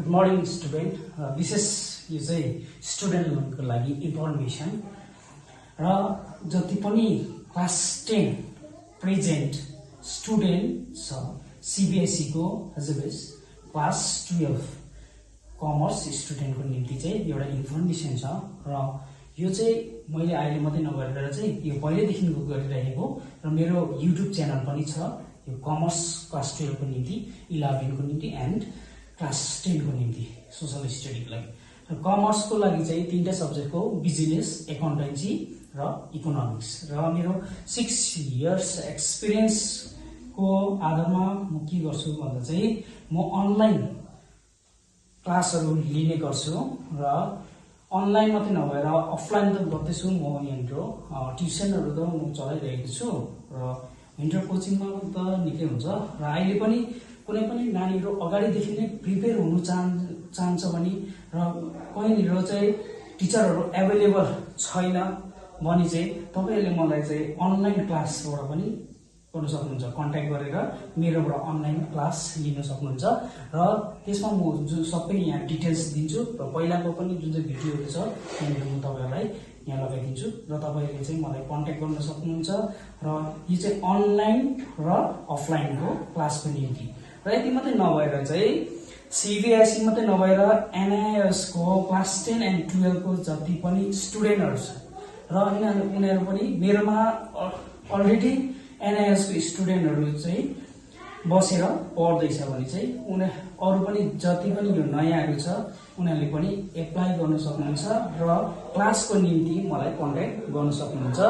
Good morning student. विशेष यो चाहिँ स्टुडेन्टहरूको लागि इन्फर्मेसन र जति पनि क्लास 10 प्रेजेन्ट स्टुडेन्ट छ सीबीएसई को एज वेल क्लास 12 कमर्स स्टुडेन्टको निम्ति चाहिँ एउटा इन्फर्मेसन छ र यो चाहिँ मैले अहिले मात्रै नगरेर चाहिँ यो पहिलेदेखिको गरिरहेको र मेरो युट्युब च्यानल पनि छ। यो कमर्स क्लास 12 को निम्ति 11 को निम्ति एन्ड क्लास 10 को निम्ति सोशल स्टडीको लागि। र कमर्सको लागि चाहिँ तीनटा सब्जेक्टको बिजनेस, एकाउन्टेन्सी र इकोनोमिक्स र मेरो 6 इयर्स एक्सपिरियन्स को आधारमा म के गर्छु भन्दा चाहिँ म अनलाइन क्लासहरू लिने गर्छु र अनलाइन मात्रै नभएर अफलाइन त गर्दैछु। म यहाँनिर ट्युसनहरू त म चलाइरहेको छु र इन्टर कोचिङमा त निकै हुन्छ र अहिले पनि कुनै पनि नानीहरू अगाडिदेखि नै प्रिपेयर हुनु चाहन्छ भने र कहीँनिर चाहिँ टिचरहरू एभाइलेबल छैन भने चाहिँ तपाईँहरूले मलाई चाहिँ अनलाइन क्लासबाट पनि गर्न सक्नुहुन्छ। कन्ट्याक्ट गरेर मेरोबाट अनलाइन क्लास लिन सक्नुहुन्छ र त्यसमा म जुन सबै यहाँ डिटेल्स दिन्छु र पहिलाको पनि जुन चाहिँ भिडियोहरू छ त्यहाँनिर म तपाईँहरूलाई यहाँ लगाइदिन्छु र तपाईँहरूले चाहिँ मलाई कन्ट्याक्ट गर्न सक्नुहुन्छ र यो चाहिँ अनलाइन र अफलाइनको क्लासको निम्ति र यति मात्रै नभएर चाहिँ सीबीएसई मात्रै नभएर एनआइएस को क्लास 10 एन्ड 12 को जति पनि स्टुडेन्टहरू छ र उनीहरू पनि मेरोमा अलरेडी एनआइएस को स्टुडेन्टहरू चाहिँ बसेर पढ्दैछ भने चाहिँ अरू पनि जति पनि यो नयाँहरू छ उनीहरूले पनि एप्लाई गर्न सक्नुहुन्छ र क्लासको निम्ति मलाई कन्ट्याक्ट गर्न सक्नुहुन्छ।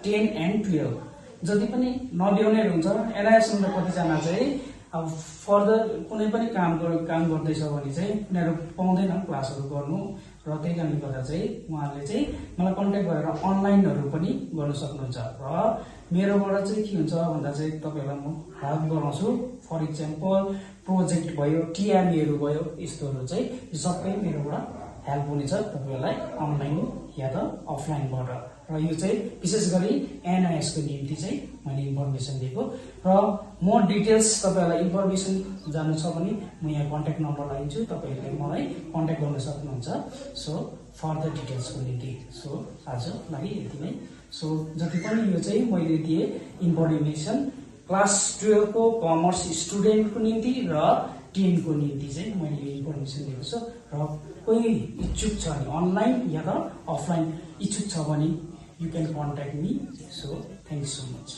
10 एन्ड 12 जति पनि नभ्याउनेहरू हुन्छ एनआइएसमा कतिजना चाहिँ अब फर्दर कुनै पनि काम गर्दैछ भने चाहिँ उनीहरू पाउँदैन क्लासहरू गर्नु र त्यही कारणले गर्दा चाहिँ उहाँहरूले चाहिँ मलाई कन्ट्याक्ट गरेर अनलाइनहरू पनि गर्न सक्नुहुन्छ र मेरोबाट चाहिँ के हुन्छ भन्दा चाहिँ तपाईँहरूलाई म हेल्प गराउँछु। फर इक्जाम्पल प्रोजेक्ट भयो, टिआरईहरू भयो, यस्तोहरू चाहिँ सबै मेरोबाट हेल्प हुनेछ तपाईँहरूलाई अनलाइन या त अफलाइनबाट। र यो चाहिँ विशेष गरी एनआइएस को निम्ति चाहिँ मैले इन्फर्मेसन दिएको र म डिटेल्स तपाईँहरूलाई इन्फर्मेसन जानु छ भने म यहाँ कन्ट्याक्ट नम्बर लगाइदिन्छु, तपाईँहरूले मलाई कन्ट्याक्ट गर्न सक्नुहुन्छ। सो फर्दर डिटेल्सको निम्ति सो आज लागि यति नै। सो जति पनि यो चाहिँ मैले दिएँ इन्फर्मेसन क्लास 12 को कमर्स स्टुडेन्टको निम्ति र 10 को निम्ति चाहिँ मैले यो इन्फर्मेसन दिएको छु र कोही इच्छुक छ भने अनलाइन या त अफलाइन इच्छुक छ भने you can contact me. So thank you so much.